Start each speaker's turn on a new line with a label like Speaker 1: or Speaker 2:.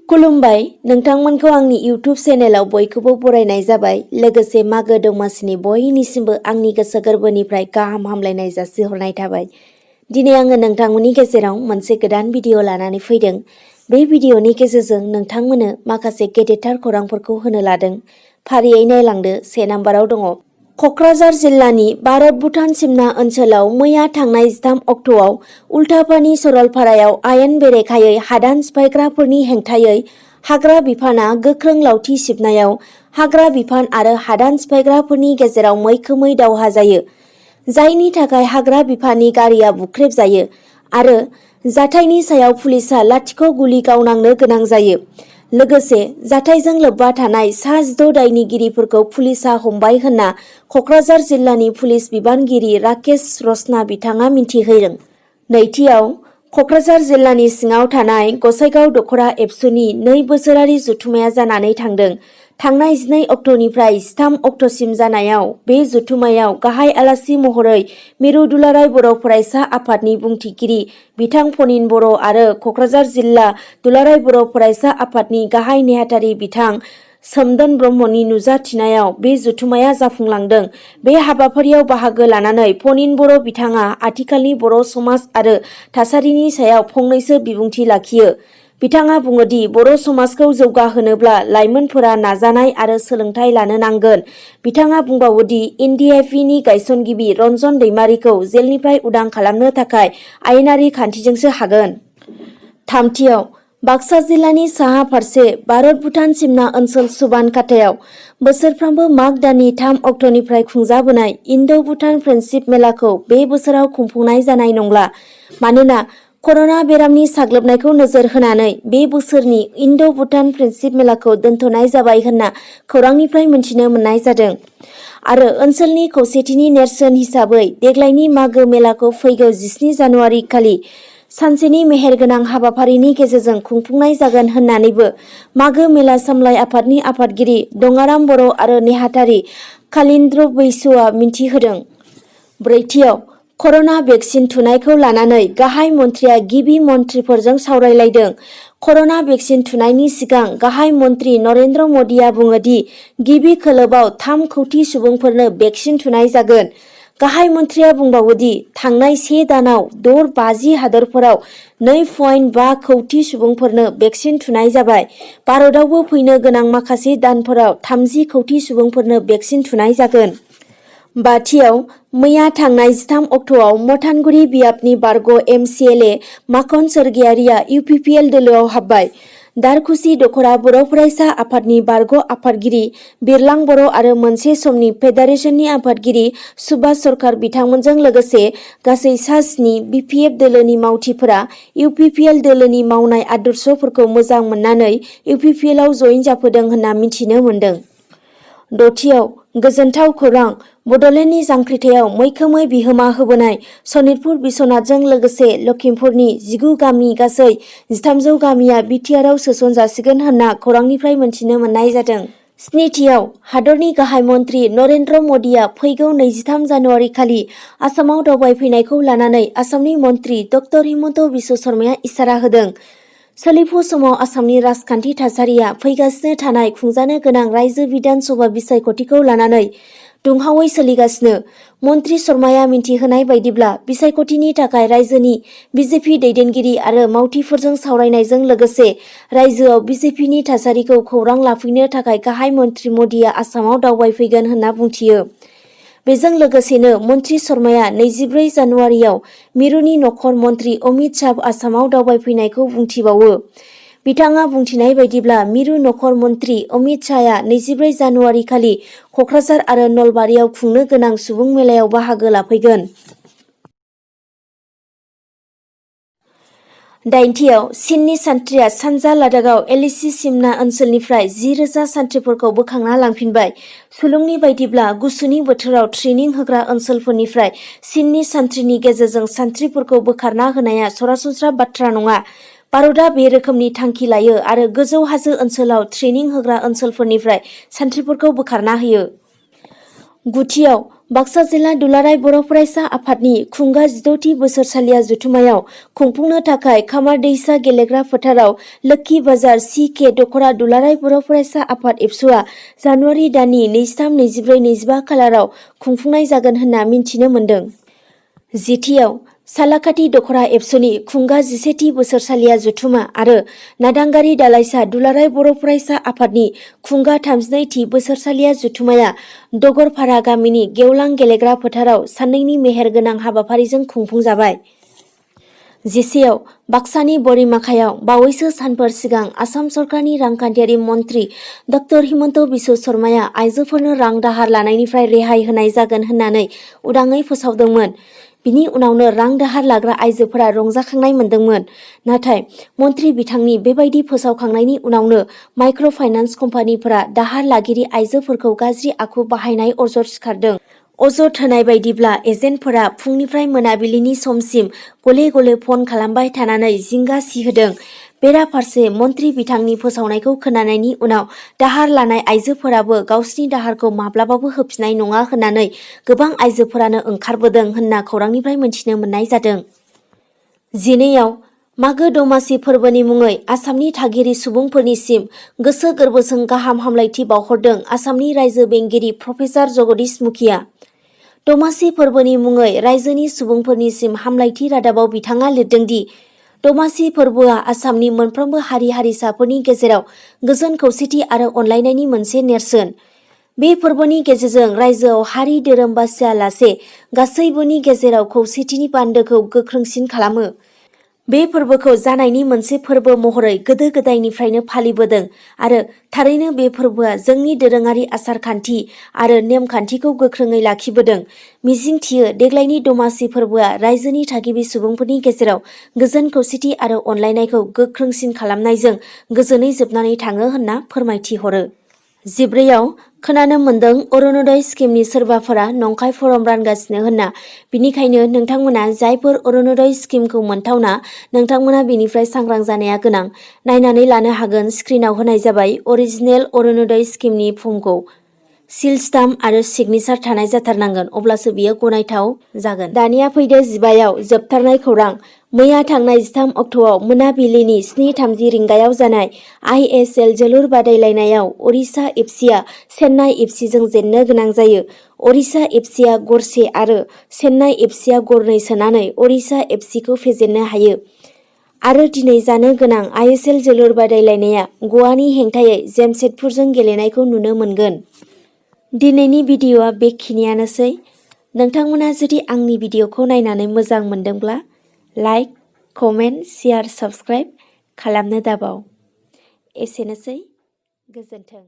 Speaker 1: खुलुमबाय नोंथांमोनखौ आंनि इउट्यूब चेनेलाव बयखौबो बरायनाय जाबाय। लोगोसे मागो दमासिनि बयनिसिमबो आंनि गोसो गोरबोनिफ्राय गाहाम हामलायनाय जासिहरनाय थाबाय। दिनै आङो नोंथांमोननि गेजेराव मोनसे गोदान भिडिअ लानानै फैदों। बे भिडिअनि गेजेरजों नोंथांमोननो माखासे गेदेरथार खौरांफोरखौ होनो लादों। फारियै नायलांदो। 1 नाम्बाराव दङ। क'क्राझार जिल्लानि भारत भुटान सिमना ओनसोलाव मैया थांनाय 13 अक्ट'आव उल्टापानि सरलपारायाव आयेन बेरेखायै हादान सिफायग्राफोरनि हेंथायै हाग्रा बिफाना गोख्रों लावथि सिबनायाव हाग्रा बिफान आरो हादान सिफायग्राफोरनि गेजेराव मैखोमै दावहा जायो, जायनि थाखाय हाग्रा बिफाननि गारिया बुख्रेब जायो आरो जाथायनि सायाव पुलिसआ लाथिख' गुलि गावनांनो गोनां जायो। लोगोसे जाथायजों लोब्बा थानाय सा 6 दायनिगिरिफोरखौ पुलिसआ हमबाय होनना क'क्राझार जिल्लानि पुलिस बिबानगिरि राकेश रचना बिथाङा मिन्थिहोदों। नैथियाव, क'क्राझार जिल्लानि सिङाव थानाय गसाइगाव दख'रा एबसुनि 2 बोसोरारि जथुम्माया जानानै थांदों। थांनाय 12 अक्ट'निफ्राय 13 अक्ट'सिम जानायाव बे जथुम्मायाव गाहाय आलासि महरै मिरु दुलाराय बर' फरायसा आफादनि बुंथिगिरि बिथां फनिन बर' आरो क'क्राझार जिल्ला दुलाराय बर' फरायसा आफादनि गाहाय नेहाथारि बिथां सोमदोन ब्रह्मनि नुजाथिनायाव बे जथुम्माया जाफुंलांदों। बे हाबाफारियाव बाहागो लानानै फनिन बर' बिथाङा आथिखालनि बर' समाज आरो थासारिनि सायाव फंनैसो बिबुंथि लाखियो। बिथाङा बुङोदि बर' समाजखौ जौगाहोनोब्ला लाइमोनफोरा नाजानाय आरो सोलोंथाइ लानो नांगोन। बिथाङा बुंबावोदि एनडिएफबिनि गायसनगिरि रन्जन दैमारिखौ जेलनिफ्राय उदां खालामनो थाखाय आयेनारि खान्थिजोंसो हागोन। थामथियाव, बाक्सा जिल्लानि साहा फारसे भारत भुटान सिमना ओनसोल सुबान खाथायाव बोसोरफ्रोमबो माग दाननि 3 अक्ट'निफ्राय खुंजाबोनाय इन्ड'-भुटान फ्रेन्डशिप मेलाखौ बे बोसोराव खुंफुंनाय जानाय नंला। मानोना कर'ना बेरामनि साग्लोबनायखौ नोजोर होनानै बे बोसोरनि इन्ड'-भुटान फ्रेन्डशिप मेलाखौ दोनथ'नाय जाबाय होनना खौरांनिफ्राय मिन्थिनो मोननाय जादों। आरो ओनसोलनि खौसेथिनि नेरसोन हिसाबै देग्लायनि मागो मेलाखौ फैगौ 17 जानुवारि खालि सानसेनि मेहेरगोनां हाबाफारिनि गेजेरजों खुंफुंनाय जागोन होननानैबो मागो मेला सामलाय आफादनि आफादगिरि दङाराम बर' आरो नेहाथारि कालिन्द्र बैसोआ मिन्थिहोदों। ब्रैथियाव, कर'ना भेक्सिन थुनायखौ लानानै गाहाय मन्थ्रिया गिबि मन्थ्रिफोरजों सावरायलायदों। कर'ना भेक्सिन थुनायनि सिगां गाहाय मन्थ्रि नरेन्द्र मदिआ बुङोदि गिबि खोलोबआव 3 कौटि सुबुंफोरनो भेक्सिन थुनाय जागोन। गाहाय मन्थ्रिया बुंबावोदि थांनाय 1 दानाव 50 हादोरफोराव 2.5 कौटि सुबुंफोरनो भेक्सिन थुनाय जाबाय। भारतआवबो फैनो गोनां माखासे दानफोराव 30 कौटि सुबुंफोरनो भेक्सिन थुनाय जागोन। बाथियाव, मैया थांनाय 13 अक्ट'आव मथानगुरि बियाबनि बारग' एमसिएलए माखन सोरगियारिया इउपिपिएल दोलोआव हाबबाय। दारखुसि दख'रा बर' फरायसा आफादनि बारग' आफादगिरि बिरलां बर' आरो मोनसे समनि फेडारेशननि आफादगिरि सुभाष सरखार बिथांमोनजों लोगोसे गासै सा 7 बिपिएफ दोलोनि मावथिफोरा इउपिपिएल दोलोनि मावनाय आदर्शफोरखौ मोजां मोननानै इउपिपिएलआव जयेन जाफैदों होनना मिथिनो मोन्दों। दथियाव, गोजोनथाव खौरां, बड'लेण्डनि जांख्रिथायाव मैखोमै बिहोमा होबोनाय सनितपुर बिस्वनाथजों लोगोसे लखिमपुरनि 19 गामि गासै 1300 गामिया बिटिआरआव सोसन जासिगोन होनना खौरांनिफ्राय मिन्थिनो मोननाय जादों। स्निथियाव, हादरनि गाहाय मन्थ्रि नरेन्द्र मदिआ फैगौ 23 जानुवारि खालि आसामाव दावबायफैनायखौ लानानै आसामनि मन्थ्रि ड हिमन्त बिश्व शर्माया इसारा होदों। सोलिफु समाव आसामनि राजखान्थि थासारिया फैगासिनो थानाय खुंजानो गोनां रायजो बिधान सभा बिसायख'थिखौ लानानै दुंहावै सोलिगासिनो। मन्थ्रि शर्माया मिन्थिहोनाय बायदिब्ला बिसायख'थिनि थाखाय रायजोनि बिजेपि दैदेनगिरि आरो मावथिफोरजों सावरायनायजों लोगोसे रायजोआव बिजेपिनि थासारिखौ खौरां लाफैनो थाखाय गाहाय मन्थ्रि मदिआ आसामाव दावबायफैगोन होनना बुंथियो। बेजों लोगोसेनो मन्थ्रि शर्माया 24 जानुवारियाव मिरुनि नखर मन्थ्रि अमित शाह आसामाव दावबायफैनायखौ बुंथिबावो। बिथाङा बुंथिनाय बायदिब्ला मिरु नखर मन्थ्रि अमित शाहआ 24 जानुवारि खालि क'क्राझार आरो नलबारियाव खुंनो गोनां सुबुं मेलायाव बाहागो लाफैगोन। दाइनथियाव, चीननि सान्थ्रिया सानजा लादाखआव एलएसी सिमना ओनसोलनिफ्राय 10,000 सान्थ्रिफोरखौ बोखांना लांफिनबाय। सुलुंनि बायदिब्ला गुसुनि बोथोराव ट्रेनिं होग्रा ओनसोलफोरनिफ्राय चीननि सान्थ्रिनि गेजेरजों सान्थ्रिफोरखौ बोखारना होनाया सरासनस्रा बाथ्रा नङा। भारतआ बे रोखोमनि थांखि लायो आरो गोजौ हाजो ओनसोलाव ट्रेनिं होग्रा ओनसोलफोरनिफ्राय सान्थ्रिफोरखौ बोखारना होयो। गुथियाव बाक्सा जिल्ला दुलाराय बर' फरायसा आफादनि खुंगा 16थि बोसोरसालिया जथुमायाव खुंफुंनो थाखाय खामार दैसा गेलेग्रा फोथाराव लोक्षि बाजार CK दख'रा दुलाराय बर' फरायसा आफाद एबसुआ जानुवारि दाननि 23, 24, 25 खालाराव खुंफुंनाय जागोन होनना मिन्थिनो मोन्दों। जिथियाव सालाकाथि दख'रा एबसुनि खुंगा 11थि बोसोरसालिया जथुमा आरो नादांगारि दालाइसा दुलाराय बर' फरायसा आफादनि खुंगा 32थि बोसोरसालिया जथुमाया दगरपारा गामिनि गेवलां गेलेग्रा फोथाराव साननैनि मेहेरगोनां हाबाफारिजों खुंफुंजाबाय। जिसेयाव बाक्सानि बरिमाखायाव बावैसो सानफोर सिगां आसाम सरकारनि रांखान्थियारि मन्थ्रि ड हिमन्त बिश्व शर्माया आइजोफोरनो रां दाहार लानायनिफ्राय रेहाय होनाय जागोन होननानै उदाङै फोसावदोंमोन। बिनि उनावनो रां दाहार लाग्रा आइजोफोरा रंजाखांनाय मोन्दोंमोन। नाथाय मन्थ्रि बिथांनि बेबायदि फोसावखांनायनि उनावनो माइक्र' फाइनान्स कम्पानिफोरा दाहार लागिरि आइजोफोरखौ गाज्रि आखु बाहायनाय अजद सिखारदों। अजद होनाय बायदिब्ला एजेन्टफोरा फुंनिफ्राय मोनाबिलिनि समसिम गले गले फन खालामबाय थानानै जिंगा सिहोदों। बेराफारसे मन्थ्रि बिथांनि फोसावनायखौ खोनानायनि उनाव दाहार लानाय आइजोफोराबो गावसिनि दाहारखौ माब्लाबाबो होफिननाय नङा होननानै गोबां आइजोफोरानो ओंखारबोदों होनना खौरांनिफ्राय मिथिनो मोननाय जादों। 12आव मागो दमासि फोरबोनि मुङै आसामनि थागिरि सुबुंफोरनिसिम गोसो गोरबोजों गाहाम हामलायथि बावहरदों आसामनि रायजो बेंगिरि प्रफेसार जगदीश मुखिया। दमासि फोरबोनि मुङै रायजोनि सुबुंफोरनिसिम हामलायथि रादाबाव बिथाङा लिरदों दि दमासि फोरबोआ आसामनि मोनफ्रोमबो हारि हारिसाफोरनि गेजेराव गोजोन खौसेथि आरो अनलायनायनि मोनसे नेरसोन। बे फोरबोनि गेजेरजों रायजोआव हारि धोरोम बासियालासे गासैबोनि गेजेराव खौसेथिनि बान्दोखौ गोख्रोंसिन खालामो। बे फोरबोखौ जानायनि मोनसे फोरबो महरै गोदो गोदायनिफ्रायनो फालिबोदों आरो थारैनो बे फोरबोआ जोंनि दोरोङारि आसार खान्थि आरो नेमखान्थिखौ गोख्रोङै लाखिबोदों। मिजिंथियो देग्लायनि दमासि फोरबोआ रायजोनि थागिबि सुबुंफोरनि गेजेराव गोजोन खौसेथि आरो अनलायनायखौ गोख्रोंसिन खालामनायजों गोजोनै जोबनानै थाङो होनना फोरमायथि हरो। 14आव खोनानो मोन्दों अरुणोदय स्किमनि सोरबाफोरा नंखाय फर्म रानगासिनो होनना। बिनिखायनो नोंथांमोना जायफोर अरुणोदय स्किमखौ मोनथावना नोंथांमोना बेनिफ्राय सांग्रां जानाया गोनां। नायनानै लानो हागोन स्क्रिनाव होनाय जाबाय अरिजिनेल अरुणोदय स्किमनि फर्मखौ सिल स्टाम्प आरो सिगनेचार थानाय जाथारनांगोन अब्लासो बियो गनायथाव जागोन। दानिया फैदो 15आव जोबथारनाय खौरां। मैया थांनाय 13 अक्ट'आव मोनाबिलिनि 7:30 रिंगायाव जानाय ISL जोलुर बादायलायनायाव ओडिशा एफसिआ चेन्नाइ एफसिजों जेननो गोनां जायो। ओडिशा एफसिआ गरसे आरो चेन्नाइ एफसिआ गरनै सोनानै ओडिशा एफसिखौ फेजेननो हायो। आरो दिनै जानो गोनां ISL जोलुर बादायलायनाया गवानि हेंथायै जेमशेदपुरजों गेलेनायखौ नुनो मोनगोन। दिनैनि भिडिअ'आ बेखिनियानोसै। नोंथांमोना जुदि आंनि भिडिअ'खौ नायनानै मोजां मोनदोंब्ला लाइक, कमेन्ट, शेयार, साबस्क्राइब खालामनो दाबाव। एसेनोसै, गोजोन्थों।